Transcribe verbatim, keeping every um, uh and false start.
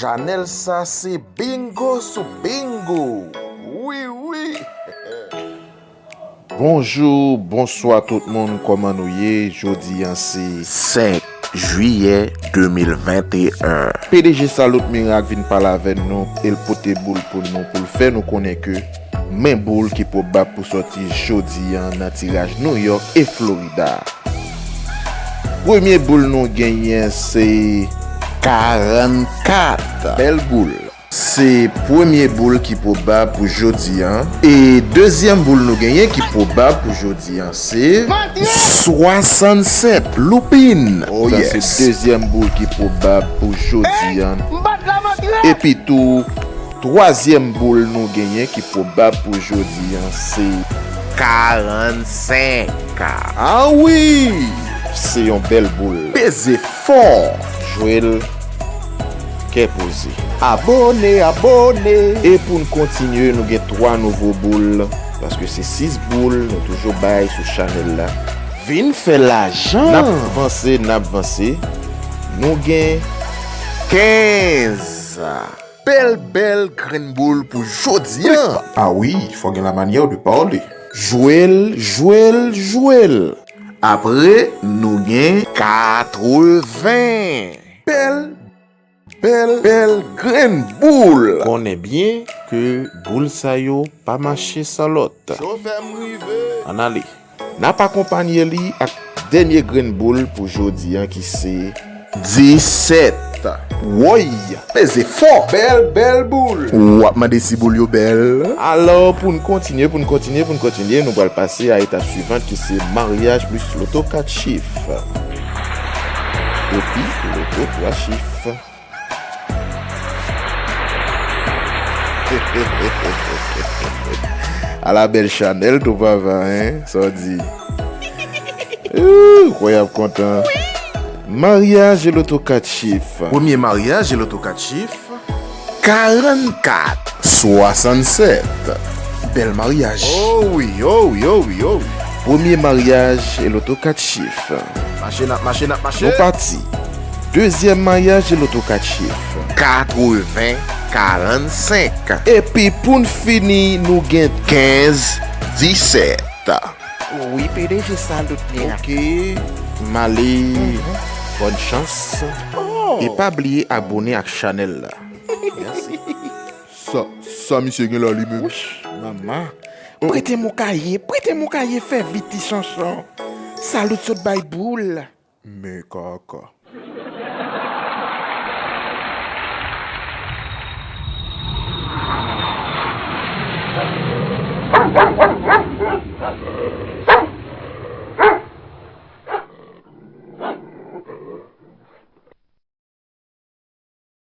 Chanèl sa se bingo sou bingo. Wi, wi. Bonjou, bonswa tout moun, kòman nou ye? Jodi a se senk jiyè de mil venteyen. P D G Salut Miracle vin pale avè nou, e l pote boul pou nou, pou l fè nou konnen ke men boul ki pwobab pou sòti jodi a nan tiraj New York e Florida. Premye boul nou genyen se karannkat. Bèl boul. Se premye boul ki pwobab pou jodi a. E dezyèm boul nou genyen ki pwobab pou jodi a se swasannsèt. Loupin. Oh, yes. Sa se dezyèm boul ki pwobab pou jodi a. Epi tou, twazyèm boul nou genyen ki pwobab pou jodi a se karannsenk. Ah wi! Se yon bèl boul. Peze fò. Jwe l kè poze. Abone, abone. E pou n kontinye, nou gen twa nouvo boul, paske se sis boul nou toujou bay sou chanèl la. Vin fè lajan. N ap vanse, n ap vanse. Nou gen kenz. Bèl, bèl grenn boul pou jodi a. Ah wi, fò gen la manyè de pale. Jwe l, jwe l, jwe l. Apre, nou gen katreven. Bèl, bèl, bèl grenn boul. Konnen byen ke boul sa yo pa mache san lòt. Chofè m rive. Ann ale. N ap akonpanye li ak dènye grenn boul pou jodi a ki se disèt. Woy! Peze fò! Bèl, bèl boul! W ap mande si boul yo bèl? Alò, pou n kontinye, pou n kontinye, pou n kontinye, nou pral pase a etap swivan ki se maryaj plis loto kat chif. Epi loto twa chif. Ala bèl chanèl tou papa, en? Sa w di? Ooh, kwè y ap kontan. Maryaj e loto kat chif. Premye maryaj e loto kat chif. Karannkat. Swasannsèt. Bèl maryaj. Oh wi, oh wi, oh wi, oh wi. Premye maryaj e loto kat chif. Mache, n ap mache, n ap mache. Nou pati. Dezyèm maryaj e loto kat chif. Katreven karannsenk. Epi pou n fini, nou gen kenz disèt. Wi, P D G Salut Miracle. Ok, m ale. Bòn chans. Oh. E pa bliye abone ak chanèl la. Mèsi. Sa, sa misye gen la li menm? Wouch, mama. Prete m yon kaye, prete m yon kaye, fè vit ti chanchon. Salut sot bay boul. Men kaka.